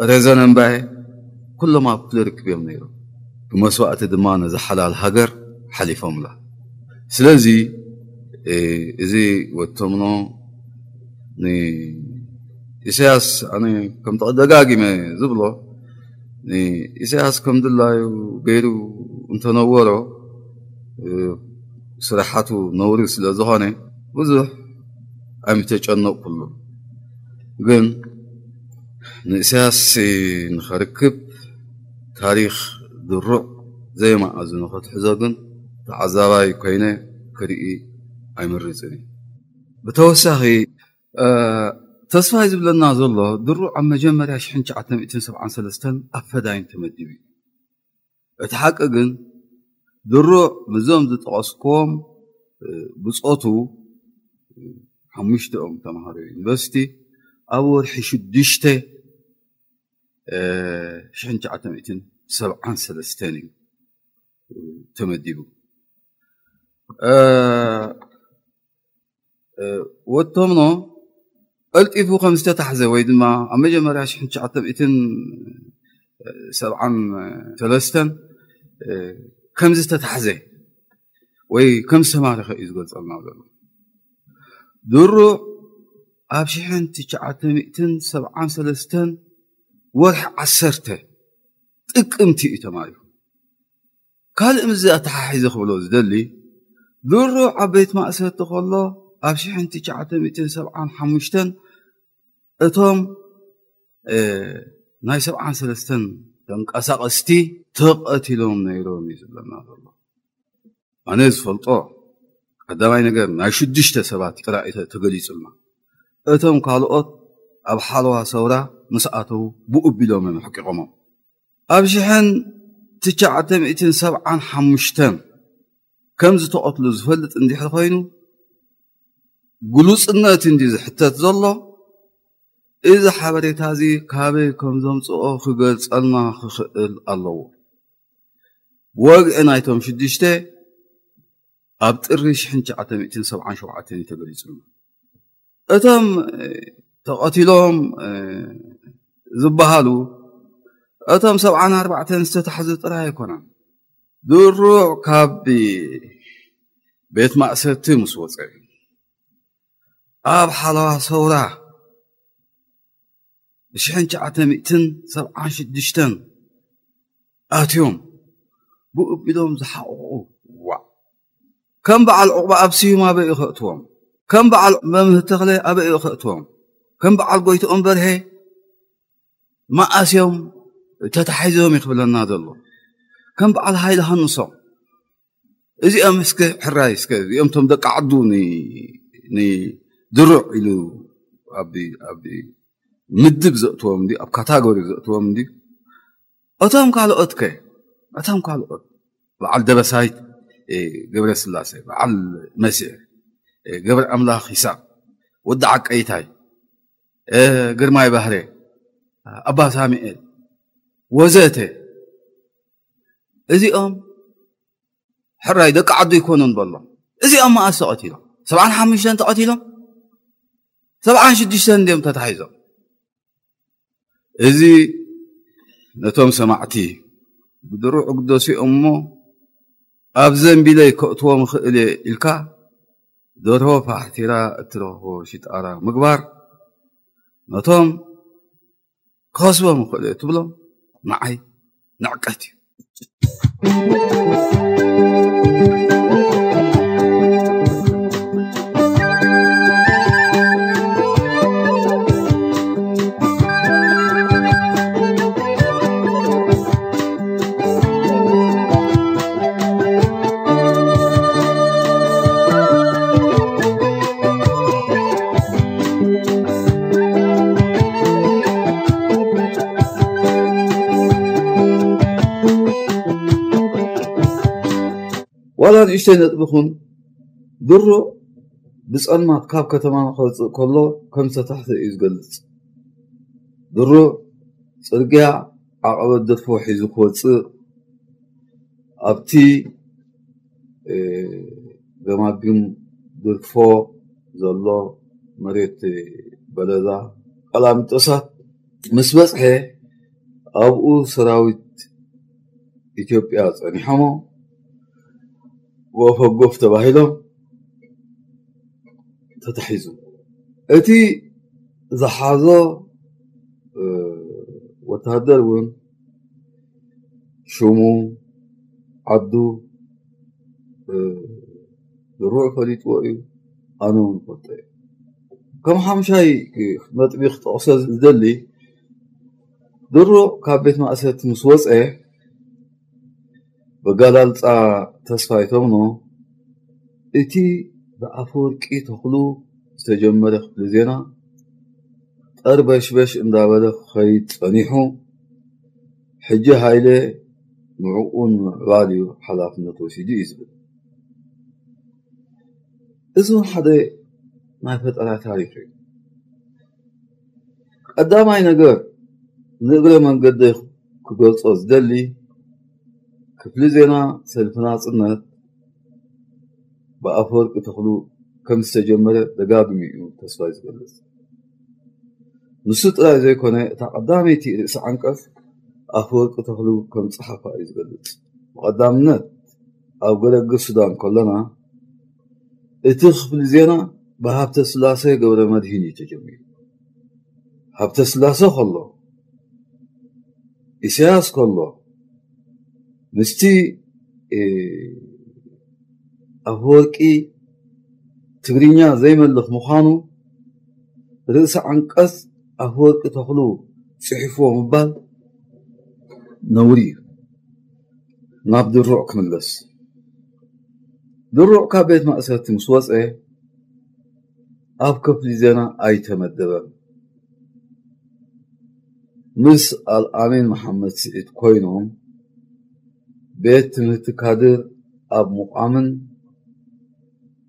ረዘነ እምባየ፣ ኩሎም ኣብ ክፍሊ ርክብ እዮም ነይሮም። ብመስዋእቲ ድማ ነዛ ሓላል ሃገር ሓሊፎምላ። ስለዚ እዚ ወተምኖ ንኢሳያስ ኣነ ከም ደጋጊመ ዝብሎ ንኢሳያስ ከም ድላዩ ገይሩ እንተነወሮ ስራሓቱ ነውሪ ስለ ዝኾነ ብዙሕ ኣይምተጨነቕኩሉ። ግን ንኢሳያስ ንኸርክብ ታሪኽ ድሩዕ ዘይመኣዝኑ ክትሕዞ ግን ተዓዛባይ ኮይነ ክርኢ ኣይምርጽን እዩ። ብተወሳኺ ተስፋይ ዝብለና ዘሎ ድሩዕ ኣብ መጀመርያ ሽሕን ትሽዓተ ሚእትን ሰብዓን ሰለስተን ኣብ ፈዳይን ተመዲቡ እዩ። እቲ ሓቂ ግን ድሩዕ ምስዞም ዝጠቐስክዎም ብጾቱ ሓሙሽተኦም ተምሃሮ ዩኒቨርሲቲ ኣብ ወርሒ ሽዱሽተ ሽሕን ትሽዓተ ሚእትን ሰብዓን ሰለስተን እዩ ተመዲቡ። ወተምኖ ቀልጢፉ ከም ዝተታሕዘ ወይ ድማ ኣብ መጀመርያ ሽሕን ትሽዓተ ሚእትን ሰብዓን ሰለስተን ከም ዝተታሕዘ ወይ ከም ዝተማረኸ እዩ ዝገልጸልና ዘሎ። ድሩዕ ኣብ ሽሕን ትሽዓተ ሚእትን ሰብዓን ሰለስተን ወርሒ ዓሰርተ ጥቅምቲ እዩ ተማሪኹ። ካልእ ምስዚ ኣተሓሒዘ ክብሎ ዝደሊ ድሩዕ ኣብ ቤት ማእሰርቲ ከሎ ኣብ ሽሕን ትሽዓተ ሚእትን ሰብዓን ሓሙሽተን እቶም ናይ ሰብዓን ሰለስተን ተንቀሳቐስቲ ተቐቲሎም ነይሮም እዩ ዝብለና ዘሎ። ኣነ ዝፈልጦ ቀዳማይ ነገር ናይ ሽዱሽተ ሰባት ጥራይ እዩ ተገሊጹልና። እቶም ካልኦት ኣብ ሓለዋ ሰውራ ምስ ኣተዉ ብኡ ቢሎም እዮም ኣሕቂቖሞም። ኣብ ሽሕን ትሽዓተ ሚእትን ሰብዓን ሓሙሽተን ከም ዝተቐትሉ ዝፈልጥ እንድሕር ኮይኑ ግሉጽነት እንዲ ዝሕተት ዘሎ እዚ ሓበሬታ እዚ ካበይ ከም ዘምጽኦ ክገልጸልና ክኽእል ኣለዎ። ወግዒ ናይቶም ሽዱሽተ ኣብ ጥሪ ሽሕን ትሽዓተ ሚእትን ሰብዓን ሸውዓተን እዩ ተገሊጹ። እቶም ተቐቲሎም ዝበሃሉ እቶም ሰብዓን ኣርባዕተን ዝተታሕዙ ጥራይ ኣይኮነን። ድሩዕ ካብ ቤት ማእሰርቲ ምስ ወጸ ኣብ ሓለዋ ሰውራ ብሽሕን ትሽዓተ ሚእትን ሰብዓን ሽዱሽተን ኣትዮም ብኡ ቢሎም ዝሓቕቑ ዋዕ ከም በዓል ዑቕባ ኣብ ስዩም ኣበይ እዩ ከእትዎም? ከም በዓል መምህር ተኽለ ኣበይ እዩ ከእትዎም? ከም በዓል ጎይትኦም በርሄ መኣስ እዮም ተታሒዞም እዩ ክብለና ዘሎ። ከም በዓል ሃይለ ሃንሶም እዚኦም እስከ ሕራይ እስከ እዚኦም ቶም ደቂ ዓዱ ንድሩዕ ኢሉ ኣብ ምድብ ዘእትዎም እንዲ ኣብ ካታጎሪ ዘእትዎም እንዲ እቶም ካልኦት ከ እቶም ካልኦት በዓል ደበሳይት ገብረ ስላሴ በዓል መሲዕ ገብረ ኣምላኽ ሂሳብ ወዲ ዓቀይታይ ግርማይ ባህሬ ኣባ ሳሚኤል ወዘተ እዚኦም ሕራይ ደቂ ዓዱ ይኮኑን በሎም። እዚኦም መኣስ ተቐቲሎም? ሰብዓን ሓሙሽተን ተቐቲሎም፣ ሰብዓን ሽዱሽተን እንዲዮም ተታሒዞም። እዚ ነቶም ሰማዕቲ ብድሩዕ ግደሱ እሞ ኣብ ዘንቢለይ ከእትዎም ይኽእል እየ ኢልካ ደርሆ ፋሕቲራ እትረኽቦ ሽጣራ ምግባር ነቶም ክኸስቦም ይኽእል እየ ትብሎም ንዓይ ንዕቀት እዩ። ዋላ ንእሽተይ ነጥቢ ኹን፣ ድሩዕ ብጸልማት ካብ ከተማ ክወጽእ ከሎ ከም ዝተታሕዘ እዩ ዝገልጽ። ድሩዕ ጽርግያ ዓቐበት ድርፎ ሒዙ ክወጽእ፣ ኣብቲ፣ እ፣ ገማግም ድርፎ ዘሎ መሬት በለዛ ቀላሚጦሳት ምስ በጽሐ፣ ኣብኡ ሰራዊት ኢትዮጵያ ጸኒሖሞ፣ ወፈጎፍ ተባሂሎም ተታሒዙ። እቲ ዝሓዞ፣ እ፣ ወታደር እውን ሽሙ፣ ዓዱ፣ እ፣ ድሩዕ ፈሊጥዎ እዩ። ኣነ እውን ፈልጦ እየ። ከም ሓምሻይ ነጥቢ ክጠቕሶ ዝደሊ፣ ድሩዕ ካብ ቤት ማእሰርቲ ምስ ወፀ፣ በጋላልፃ ተስፋይ ተምኖ፣ እቲ ብኣፈወርቂ ተኽሉ ዝተጀመረ ክፍሊ ዜና ጠርበሽበሽ እንዳበለ ክኸይድ ጸኒሑ፣ ሕጂ ሃይለ ንዕኡ ንምዕባል እዩ ሓላፍነት ወሲዱ እዩ ዝብል። እዚ እውን ሓደ ናይ ፈጠራ ታሪኽ እዩ። ቀዳማይ ነገር፣ ንእግረ መንገደይ ክገልጾ ዝደሊ፣ ክፍሊ ዜና ሰልፊ ናጽነት ብኣፈወርቂ ተኽሉ ከም ዝተጀመረ ደጋግሚ እዩ ተስፋይ ዝገልጽ። ንሱ ጥራይ ዘይኮነ፣ እታ ቀዳመይቲ ርእሲ ዓንቀጽ ኣፈወርቂ ተኽሉ ከም ጸሓፋ እዩ ዝገልጽ። ብቐዳምነት ኣብ ገረግር ሱዳን ከለና፣ እቲ ክፍሊ ዜና ብሃብተ ስላሴ ገብረ መድህን እዩ ተጀሚሩ። ሃብተ ስላሴ ከሎ፣ ኢሳያስ ከሎ፣ ምስቲ፣ እ፣ ኣፈወርቂ ትግርኛ ዘይመልኽ ምዃኑ ርእሲ ዓንቀጽ ኣፈወርቂ ተኽሉ ጽሒፍዎ ምባል ነውሪ እዩ። ናብ ድሩዕ ክምለስ። ድሩዕ ካብ ቤት ማእሰርቲ ምስ ወጸ፣ ኣብ ክፍሊ ዜና ኣይተመደበን። ምስ ኣልኣሚን መሓመድ ስዒድ ኮይኖም፣ ቤት ትምህርቲ ካድር ኣብ ምቋምን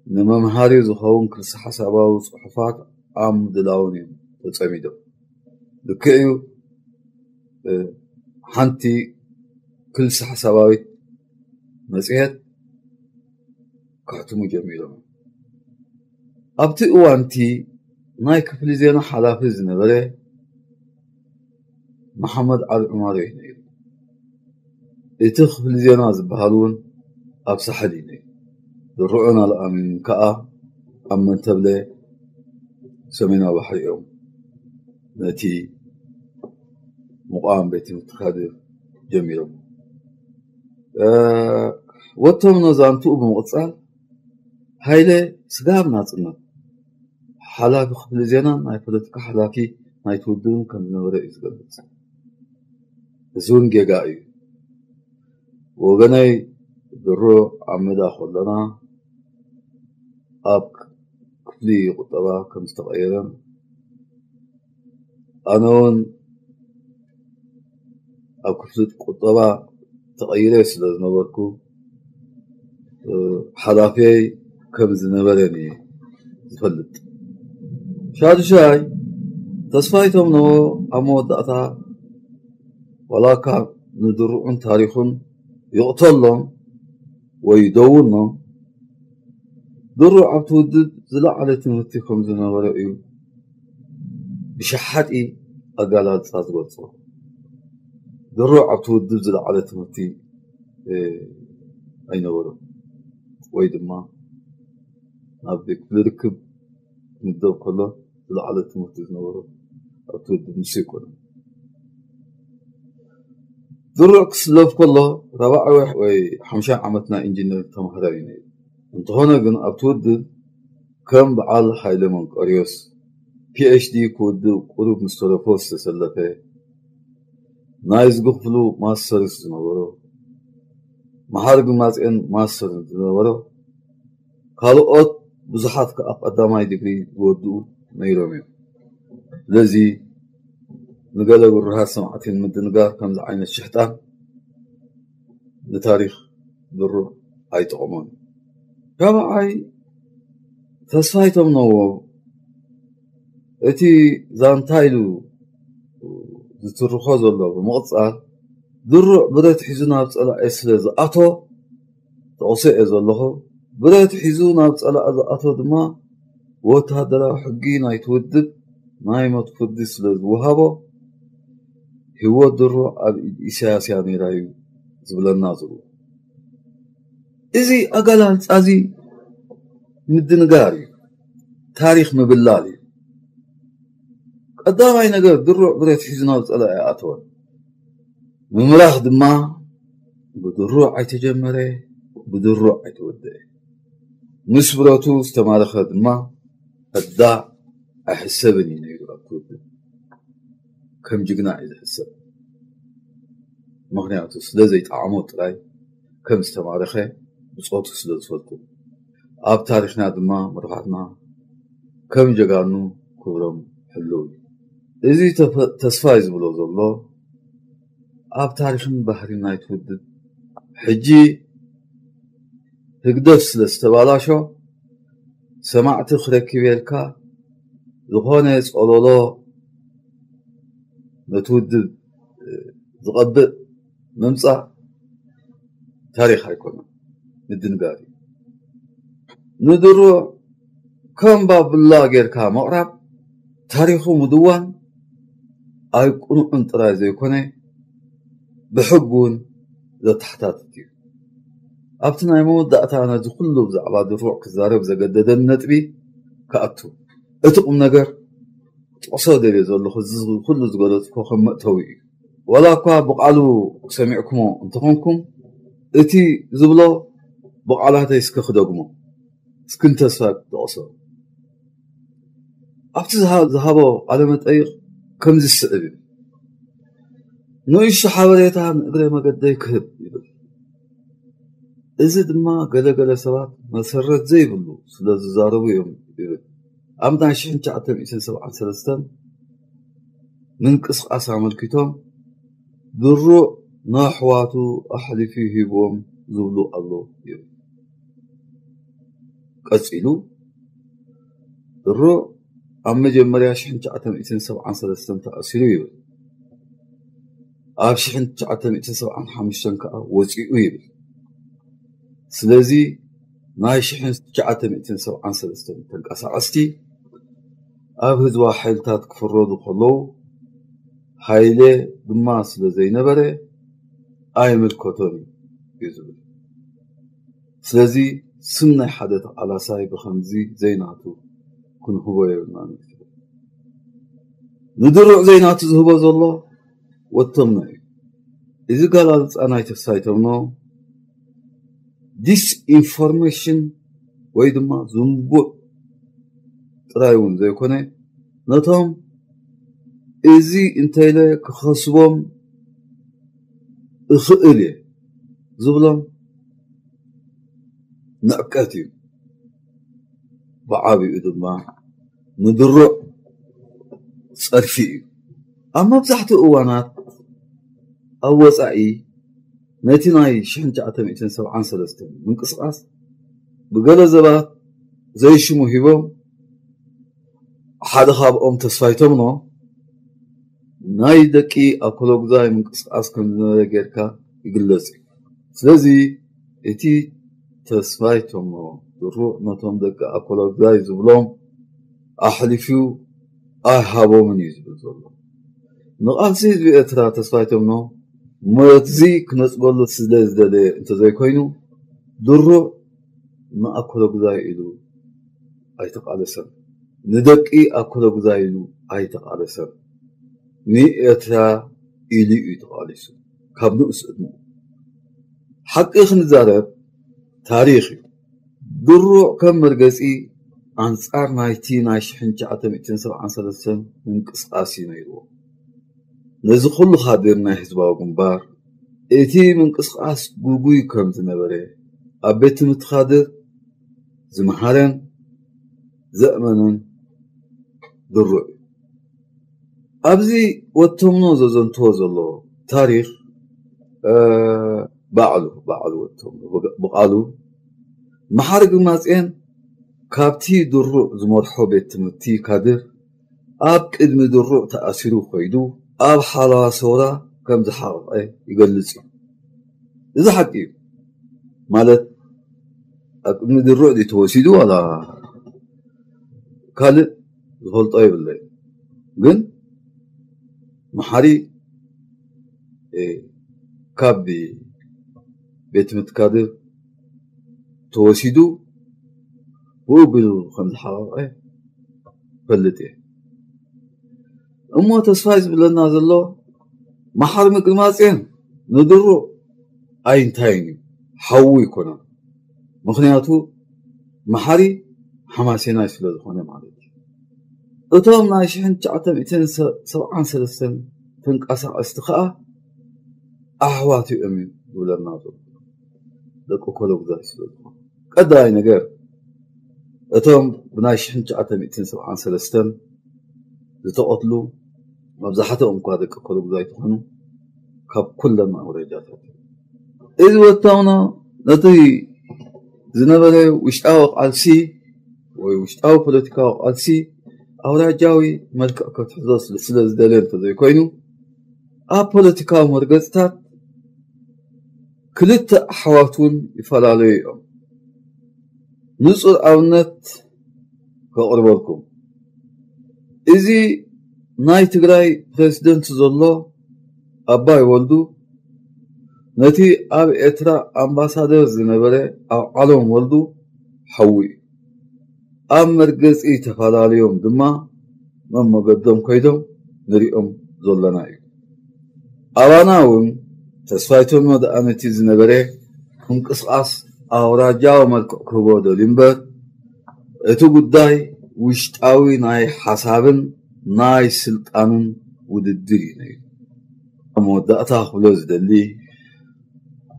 ንመምሃሪ ዝኸውን ክልሰ ሓሳባዊ ጽሑፋት ኣብ ምድላውን እዮም ተጸሚዶም። ልክዕ እዩ፣ እ፣ ሓንቲ ክልሰ ሓሳባዊት መጽሔት ከሕትሙ ጀሚሮም። ኣብቲ እዋንቲ ናይ ክፍሊ ዜና ሓላፊ ዝነበረ መሓመድ ዓሊ ዑማር እዩ ነይሩ። እቲ ክፍሊ ዜና ዝበሃል እውን ኣብ ሳሕል እዩ ነይሩ። ድሩዕን ኣልኣሚንን ከኣ ኣብ መንተብለ ሰሜናዊ ባሕሪ እዮም ነቲ ምቋም ቤት ትምህርቲ ካድር ጀሚሮም። እ፣ ወቶም ነዛንትኡ ብምቕጻል፣ ሃይለ ስጋብ ናጽነት ሓላፊ ክፍሊ ዜናን ናይ ፖለቲካ ሓላፊ ናይቲ ውድብን ከም ዝነበረ እዩ ዝገልጽ። እዚ እውን ጌጋ እዩ። ወገነይ ድሮ ኣብ ሜዳ ከለና ኣብ ክፍሊ ቁጠባ ከም ዝተቐየረን ኣነ እውን ኣብ ክፍሊ ቁጠባ ተቐይረ ስለ ዝነበርኩ፣ እ፣ ሓላፊየይ ከም ዝነበረን እየ ዝፈልጥ። ሻዱሻይ፣ ተስፋይ ተምኖ ኣብ መወዳእታ ዋላ እኳ ንድሩዕን ታሪኹን ይቕተሎም ወይ ይደውኖም፣ ድሩዕ ኣብቲ ውድብ ዝለዓለ ትምህርቲ ከም ዝነበሮ እዩ ብሸሓጢ ኣገላልጻ ዝገልጾ። ድሩዕ ኣብቲ ውድብ ዝለዓለ ትምህርቲ፣ እ፣ ኣይነበሮን፣ ወይ ድማ ናብ ቤት ርክብ ክምደብ ከሎ ዝለዓለ ትምህርቲ ዝነበሮ ኣብቲ ውድብ ንሱ ኣይኮነን። ድሩዕ ክስለፍ ከሎ ራብዓይ ወይ ሓምሻይ ዓመት ናይ ኢንጂነር ተማሃራይ እዩ ነይሩ። እንተኾነ ግን ኣብቲ ውድብ ከም በዓል ሃይለ መንቀርዮስ ፒ ኤች ዲ ክውድእ ቁሩብ ምስ ተረፎ ዝተሰለፈ፣ ናይ ዝግ ክፍሉ ማስተርስ ዝነበሮ፣ መሓሪ ግማጼን ማስተርን ዝነበሮ፣ ካልኦት ብዙሓት ከኣ ቀዳማይ ዲግሪ ዝወድኡ ነይሮም እዮም። ስለዚ ንገለ ብሩሃት ሰማዕቲ ንምድንጋር ከምዚ ዓይነት ሽሕጣን ንታሪኽ ድሩዕ ኣይጠቕሞን። ራብዓይ፣ ተስፋይ ተምነዎ እቲ ዛንታ ኢሉ ዝትርኾ ዘሎ ብምቕጻል፣ ድሩዕ ብረት ሒዙ ናብ ጸላኢ ስለ ዝኣቶ፣ ጠቕሶ እየ ዘለኹ። ብረት ሒዙ ናብ ጸላኢ ዝኣቶ ድማ ብወተሃደራዊ ሕጊ ናይቲ ውድብ ናይ ሞት ፍርዲ ስለ ዝወሃቦ፣ ህይወት ድሩዕ ኣብ ኢድ ኢሳያስ እያ ነይራ እዩ ዝብለና ዘሎ። እዚ ኣገላልጻ እዚ ምድንጋር እዩ፣ ታሪኽ ምብላል እዩ። ቀዳማይ ነገር ድሩዕ ብረት ሒዙ ናብ ጸላኢ ኣይኣተወን። ምምራኽ ድማ ብድሩዕ ኣይተጀመረ፣ ብድሩዕ ኣይተወደአ። ምስ ብረቱ ዝተማረኸ ድማ ከዳዕ ኣይሕሰብን እዩ ነይሩ ኣብቲ ውድብ። ከም ጅግና እዩ ዝሕሰብ። ምኽንያቱ ስለ ዘይጠዓሞ ጥራይ ከም ዝተማረኸ ብጾቱ ስለ ዝፈልጡ። ኣብ ታሪኽና ድማ መርኻትና ከም ጀጋኑ ክብሮም ህልው እዩ። እዚ ተፈ-፣ ተስፋይ ዝብሎ ዘሎ ኣብ ታሪኽን ባህሪን ናይቲ ውድብ ሕጂ ህግደፍ ስለ ዝተባላሾ ሰማዕቲ ክረክብ ኢልካ ዝኾነ ጸሎሎ ነቲ ውድብ ዝቐብእ ምምጻእ ታሪኽ ኣይኮነን፣ ምድንጋር እዩ። ንድሮ ከም ባብላ ጌርካ ምቕራብ ታሪኹ ምድዋን ኣይቅኑዕን ጥራይ ዘይኮነ ብሕጊ እውን ዘተሓታትት እዩ። ኣብቲ ናይ መወዳእታ ነዚ ኩሉ ብዛዕባ ድሩዕ ክዛረብ ዘገደደን ነጥቢ ክኣቱ፣ እቲ ቁም ነገር ጥቕሶ ደልየ ዘለኹ እዚ ኩሉ ዝገለጽኩ ከም መእተዊ እዩ። ዋላ እኳ ብቓሉ ሰሚዕኩሞ እንተኾንኩም እቲ ዝብሎ ብቓላተይ እስከ ክደግሞ እስክን ተስፋ ክጠቕሶ ኣብቲ ዝሃ-፣ ዝሃቦ ቃለ መጠይቕ ከምዚ ዝስዕብ እዩ። ንእሽቶ ሓበሬታ ንእግረ መገደይ ክህብ ይብል። እዚ ድማ ገለገለ ሰባት መሰረት ዘይብሉ ስለ ዝዛረቡ እዮም ይብል። ኣብ ናይ ሽሕን ትሽዓተ ሚእትን ሰብዓን ሰለስተን ምንቅስቃስ ኣመልኪቶም ድሩዕ ንኣሕዋቱ ኣሕሊፉ ሂብዎም ዝብሉ ኣሎ ይብል። ቀጺሉ ድሩዕ ኣብ መጀመርያ ሽሕን ትሽዓተ ሚእትን ሰብዓን ሰለስተን ተኣሲሩ ይብል። ኣብ ሽሕን ትሽዓተ ሚእትን ሰብዓን ሓሙሽተን ከኣ ወጺኡ ይብል። ስለዚ ናይ ሽሕን ትሽዓተ ሚእትን ሰብዓን ሰለስተን ተንቀሳቐስቲ ኣብ ህዝባዊ ሓይልታት ክፍረዱ ከለዉ ሃይለ ድማ ስለ ዘይነበረ ኣይምልከቶን እዩ ዝብል። ስለዚ ስም ናይ ሓደ ተቓላሳይ ብኸምዚ ዘይናቱ ክንህቦ የብልናን እዩ ዝብል። ንድሩዕ ዘይናቱ ዝህቦ ዘሎ ወቶም እዩ። እዚ ጋላልጻ ናይ ተስፋይ ተምኖ ዲስኢንፎርሜሽን ወይ ድማ ዝንቡዕ ጥራይ እውን ዘይኮነ፣ ነቶም እዚ እንተኢለ ክኸስቦም እኽእል እየ ዝብሎም ንዕቀት እዩ። ብዓቢኡ ድማ ንድሩዕ ጸርፊ እዩ። ኣብ መብዛሕትኡ እዋናት ኣብ ወጻኢ ነቲ ናይ ሽሕን ትሽዓተ ሚእትን ሰብዓን ሰለስተን ምንቅስቃስ ብገለ ሰባት ዘይሽሙ ሂቦም፣ ሓደ ካብኦም ተስፋይ ተምኖ ናይ ደቂ ኣኮሎጉዛይ ምንቅስቃስ ከም ዝነበረ ጌርካ ይግለጽ እዩ። ስለዚ እቲ ተስፋይ ተምኖ ድሩዕ ነቶም ደቂ ኣኮሎጉዛይ ዝብሎም ኣሕሊፉ ኣይሃቦምን እዩ ዝብል ዘሎ። ንቓልሲ ህዝቢ ኤርትራ ተስፋይ ተምኖ መርዚ ክነጽገሉ ስለ ዝደለየ እንተዘይኮይኑ ድሩዕ ንኣኮሎጉዛይ ኢሉ ኣይተቓለሰን። ንደቂ ኣኮሎጉዛይ ኢሉ ኣይተቓለሰን። ንኤርትራ ኢሉ እዩ ተቓሊሱ ካብ ንኡስ ዕድመኡ። ሓቂ ክንዛረብ ታሪኽ እዩ። ድሩዕ ከም መርገጺ ኣንጻር ናይቲ ናይ ሽሕን ትሽዓተ ሚእትን ሰብዓን ሰለስተን ምንቅስቃስ እዩ ነይርዎ። ነዚ ኩሉ ካድር ናይ ህዝባዊ ግንባር እቲ ምንቅስቃስ ጉጉይ ከም ዝነበረ ኣብ ቤት ትምህርቲ ካድር ዝመሃረን ዘእመነን ድሩዕ እዩ። ኣብዚ ወተምኖ ዘዘንትዎ ዘሎ ታሪኽ፣ እ፣ ባዕሉ፣ ባዕሉ ወተምኖ ብቓሉ መሓሪ ግርማጽዮን ካብቲ ድሩዕ ዝመርሖ ቤት ትምህርቲ ካድር ኣብ ቅድሚ ድሩዕ ተኣሲሩ ከይዱ ኣብ ሓለዋ ሰውራ ከም ዝሓቐቐ ይገልጽ እዩ። እዚ ሓቂ እዩ። ማለት ኣብ ቅድሚ ድሩዕ ድዩ ተወሲዱ ዋላ ካልእ ዝፈልጦ የብለይ። ግን መሓሪ ካብ ቤት ትምህርቲ ካድር ተወሲዱ ብኡ ቢሉ ከም ዝሓቐቐ ፈልጥ እየ። እሞ ተስፋይ ዝብለና ዘሎ መሓሪ ምግርማጽዮን ንድሩዕ ኣይንታይን እዩ፣ ሓዉ ኣይኮነን። ምኽንያቱ መሓሪ ሓማሴናይ ስለ ዝኾነ ማለት እዩ። እቶም ናይ ሽሕን ትሽዓተ ሚእትን ሰብዓን ሰለስተን ተንቀሳቐስቲ ከኣ ኣሕዋት እዮም እዩ ዝብለና ዘሎ። ደቂ ኮሎጉዛይ ስለ ዝኾኑ። ቀዳማይ ነገር፣ እቶም ብናይ ሽሕን ትሽዓተ ሚእትን ሰብዓን ሰለስተን ዝተቐትሉ መብዛሕትኦም እኳ ደቂ ኮሎጉዛይ ትኾኑ ካብ ኩለን ኣውራጃታት። እዚ ወታውና ነቲ ዝነበረ ውሽጣዊ ቃልሲ ወይ ውሽጣዊ ፖለቲካዊ ቃልሲ ኣውራጃዊ መልክዕ ክትሕዞ ስለ ዝደለ እንተዘይኮይኑ ኣብ ፖለቲካዊ መርገጽታት ክልተ ኣሕዋት እውን ይፈላለዩ እዮም። ንጹር ኣብነት ከቕርበልኩም። እዚ ናይ ትግራይ ፕሬዝደንት ዘሎ ኣባይ ወልዱ ነቲ ኣብ ኤርትራ ኣምባሳደር ዝነበረ ኣብ ዓለም ወልዱ ሓዉ እዩ። ኣብ መርገጺ ተፈላለዮም ድማ መመገዶም ከይዶም ንሪኦም ዘለና እዩ። ኣባና እውን ተስፋይ ቶኖ ደኣ ነቲ ዝነበረ ምንቅስቓስ ኣውራጃዊ መልክዕ ክህቦ ደልዩ እምበር እቲ ጉዳይ ውሽጣዊ ናይ ሓሳብን ናይ ስልጣንን ውድድር እዩ ነይሩ። ኣብ መወዳእታ ክብሎ ዝደሊ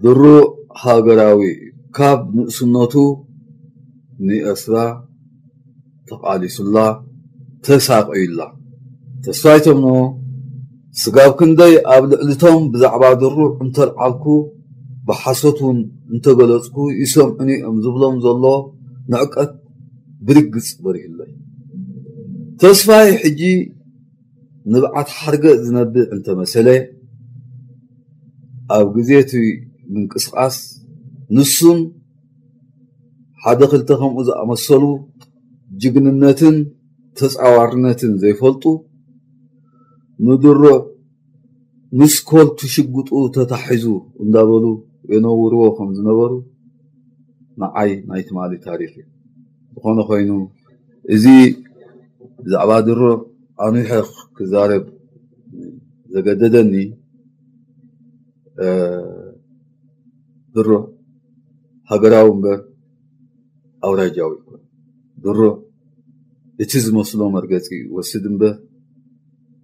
ድሩዕ ሃገራዊ እዩ። ካብ ንእስነቱ ንኤርትራ ተቓሊሱላ ተሳቒዩላ። ተስፋይ ቶኖ ስጋብ ክንደይ ኣብ ልዕሊቶም ብዛዕባ ድሩዕ እንተልዓልኩ ብሓሶት እውን እንተገለጽኩ ይሰምዑኒ እዮም ዝብሎም ዘሎ ንዕቀት ብርግጽ በሪሁለይ። ተስፋይ ሕጂ ንብዓት ሓርገጽ ዝነብዕ እንተመሰለ ኣብ ግዜ እቲ ምንቅስቓስ ንሱን ሓደ ክልተ ከምኡ ዝኣመሰሉ ጅግንነትን ተጻዋርነትን ዘይፈልጡ ንድሩዕ ምስ ኮልቱ ሽጉጡ ተታሒዙ እንዳበሉ የነውርዎ ከም ዝነበሩ ንዓይ ናይ ትማሊ ታሪኽ እዩ። ዝኾነ ኮይኑ እዚ ብዛዕባ ድሩዕ ኣንዊሐ ክዛረብ ዘገደደኒ ድሩዕ ሃገራዊ እምበር ኣውራጃዊ ይኮን። ድሩዕ እቲ ዝመስሎ መርገጺ ይወስድ እምበር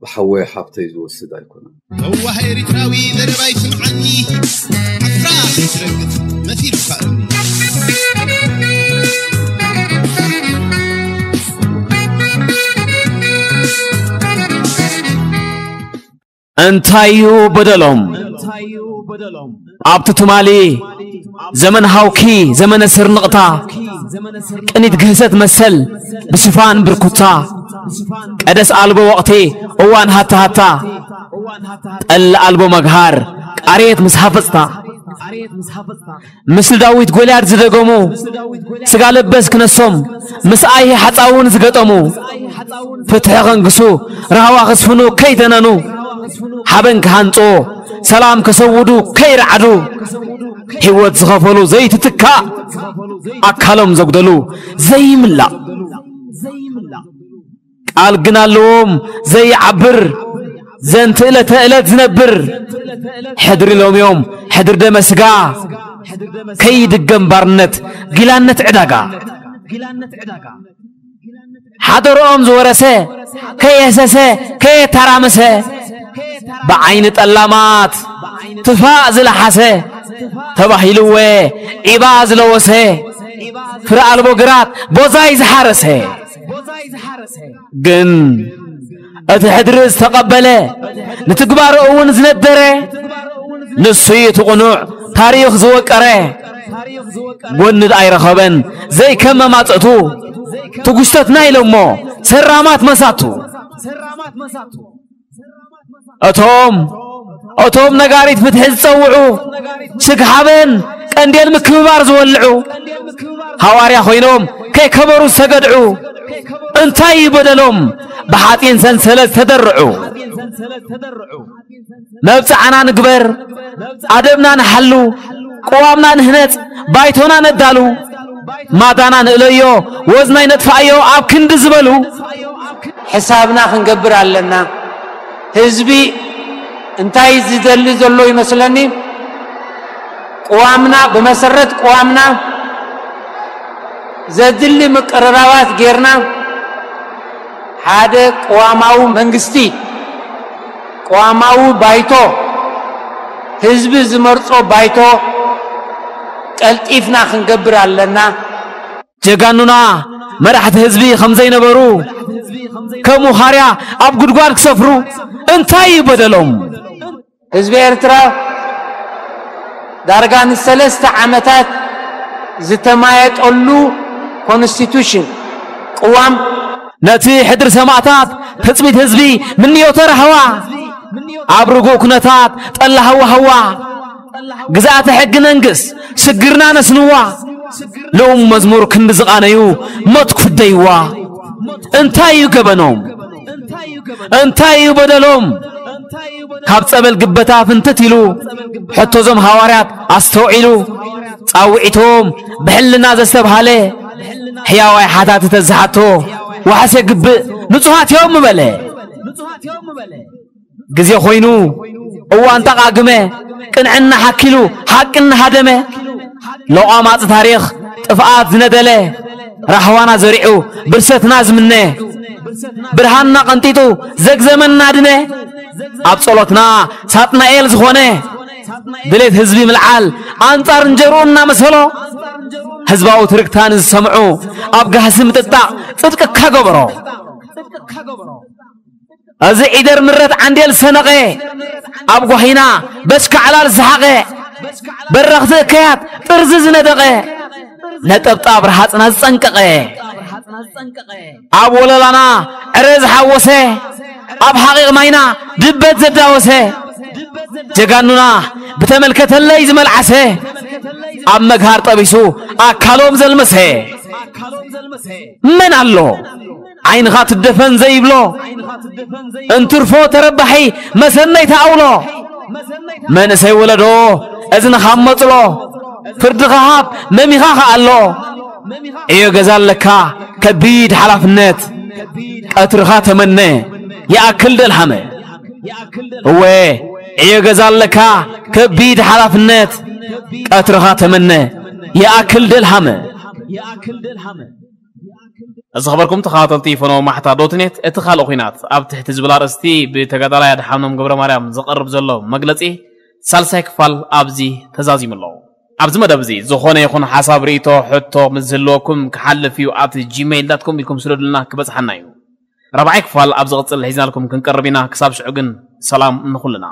ብሓወይ ሓፍተይ ዝወስድ ኣይኮነን። ለዋህ ኤሪትራዊ ዘረባይ ስምዓኒ፣ ዓፍራ ከይትረግፍ መሲሉካ እምኒ። እንታይ'ዩ በደሎም? ኣብቲ ትማሊ ዘመን ሃውኪ፣ ዘመነ ስርንቕታ፣ ቅኒት ግህሰት መሰል ብሽፋን ብርኩታ፣ ቀደስ ኣልቦ ወቕቲ እዋን ሃታ ሃታ፣ ጠል ኣልቦ መግሃር ቃርየት ምስ ሃፈጽታ፣ ምስሊ ዳዊት ጎልያድ ዝደገሙ፣ ስጋ ለበስ ክነሶም ምስ ኣይሂ ሓጻውን ዝገጠሙ፣ ፍትሒ ከንግሱ ራህዋ ክስፍኑ ከይተነኑ፣ ሓበን ክሃንጹ ሰላም ከሰውዱ ከይረዓዱ፣ ህይወት ዝኸፈሉ ዘይትትካእ፣ ኣካሎም ዘጉደሉ ዘይምላእ። ቃል ግን ኣለዎም ዘይዓብር፣ ዘንቲ ዕለተ ዕለት ዝነብር። ሕድሪ ሎምዮም ሕድሪ ደመ ስጋ፣ ከይድገም ባርነት ጊላነት ዕዳጋ። ሓደርኦም ዝወረሰ ከየህሰሰ ከየተራመሰ፣ ብዓይኒ ጠላማት ትፋእ ዝለሓሰ፣ ተባሂልወ ዒባ ዝለወሰ፣ ፍረ ኣልቦ ግራት ቦዛይ ዝሓረሰ። ግን እቲ ሕድሪ ዝተቐበለ፣ ንትግባሩ እውን ዝነደረ፣ ንሱ እዩ እቲ ቅኑዕ ታሪኽ ዝወቀረ። ጎኒ ደኣ ኣይረኸበን ዘይከመ ማጽእቱ ትጉሽተትና ኢሎሞ ሰራማት መሳቱ። እቶም እቶም ነጋሪት ፍትሒ ዝጸውዑ ስግሓበን ቀንዴል ምክብባር ዝወልዑ ሃዋርያ ኮይኖም ከይከበሩ ዝተገድዑ እንታይ እዩ በደሎም ብሓጺን ሰንሰለት ዝተደርዑ። መብጽዓና ንግበር ኣደብና ንሓሉ ቅዋምና ንህነጽ ባይቶና ነዳሉ ማዳና ንእለዮ ወዝናይ ነጥፋእዮ ኣብ ክንዲ ዝበሉ ሕሳብና ክንገብር ኣለና። ህዝቢ እንታይ ዝደሊ ዘሎ ይመስለኒ? ቅዋምና፣ ብመሰረት ቅዋምና ዘድሊ ምቅርራባት ጌርና ሓደ ቅዋማዊ መንግስቲ፣ ቅዋማዊ ባይቶ፣ ህዝቢ ዝመርጾ ባይቶ ቀልጢፍና ክንገብር ኣለና። ጀጋኑና መራሕቲ ህዝቢ ከም ዘይነበሩ ከም ውኻርያ ኣብ ጉድጓድ ክሰፍሩ እንታይ እዩ በደሎም? ህዝቢ ኤርትራ ዳርጋ ንሰለስተ ዓመታት ዝተማየጠሉ ኮንስቲቱሽን፣ ቅዋም፣ ነቲ ሕድሪ ሰማእታት ትጽቢት ህዝቢ ምንዮተ ራህዋ ኣብ ርጉእ ኩነታት ጠላ ሃዋሃዋ ግዛእቲ ሕጊ ነንግስ ሽግርና ነስንዋ ልኡም መዝሙር ክንዲ ዝቓነዩ ሞት ኩደይዋ እንታይ እዩ ገበኖም እንታይ እዩ በደሎም ካብ ጸበል ግበታ ፍንትት ኢሉ ሕቶ ዞም ሃዋርያት ኣስተውዒሉ ጻውዒቶም ብሕልና ዘስተብሃለ ሕያዋይ ሓታቲ ተዝሓቶ ዋሕስ የግብእ ንጹሃት እዮም ምበለ ግዜ ኮይኑ እዋን ጠቓግመ ቅንዕና ሓኪሉ ሓቂ እናሃደመ ለቋማፅ ታሪኽ ጥፍኣት ዝነደለ ራህዋና ዘሪዑ ብርሰትና ዝምነ ብርሃንና ቀንጢጡ ዘግዘመና ድነ ኣብ ጸሎትና ሳጥናኤል ዝኾነ ድሌት ህዝቢ ምልዓል ኣንጻር እንጀርኡ እናመሰሎ ህዝባዊ ትርክታ ንዝሰምዑ ኣብ ጋህሲ ምጥጣቕ ጽድቅካ ገበሮ እዚ ዒደር ምረት ዓንዴል ዝሰነቐ ኣብ ጓሂና በሽካ ዕላል ዝሰሓቐ በረኽቲ እከያት ጥርዚ ዝነደቐ ነጠብጣብ ረሃፅና ዝፀንቀቐ ኣብ ወለላና ዕረ ዝሓወሰ ኣብ ሓቒቕ ማይና ድበት ዘዳወሰ ጀጋኑና ብተመልከተለይ ዝመልዓሰ ኣብ መግሃር ጠቢሱ ኣካሎም ዘልመሰ መን ኣሎ ዓይንኻ ትደፈን ዘይብሎ እንትርፎ ተረባሒ መሰነይ ተኣውሎ መንእሰይ ወለዶ እዝንኻ መጽሎ ፍርድኻ ሃብ መሚኻ ከኣሎ ዕዮ ገዛ ኣለካ ከቢድ ሓላፍነት ቀትርኻ ተመነ ይኣክል ደልሃመ እወ ዕዮ ገዛ ኣለካ ከቢድ ሓላፍነት ቀትርኻ ተመነ ይኣክል ደልሃመ እዚ ኸበርኩም ተኸታተልቲ ፈነወ ማሕታ ዶትኔት እቲ ካልእ ኹናት ኣብ ትሕቲ ዝብል ኣርእስቲ ብተጋዳላይ ኣድሓኖም ገብረ ማርያም ዝቐርብ ዘሎ መግለጺ ሳልሳይ ክፋል ኣብዚ ተዛዚሙ ኣሎ። ኣብዚ መደብ እዚ ዝኾነ ይኹን ሓሳብ ርእይቶ ሕቶ ምስ ዝህልወኩም ክሓልፍ እዩ ኣት ጂሜይል ዳት ኮም ኢልኩም ስደዱልና ክበጽሓና እዩ። ራብዓይ ክፋል ኣብ ዝቕጽል ሒዝናልኩም ክንቀርብ ኢና። ክሳብ ሽዑ ግን ሰላም ንኹልና።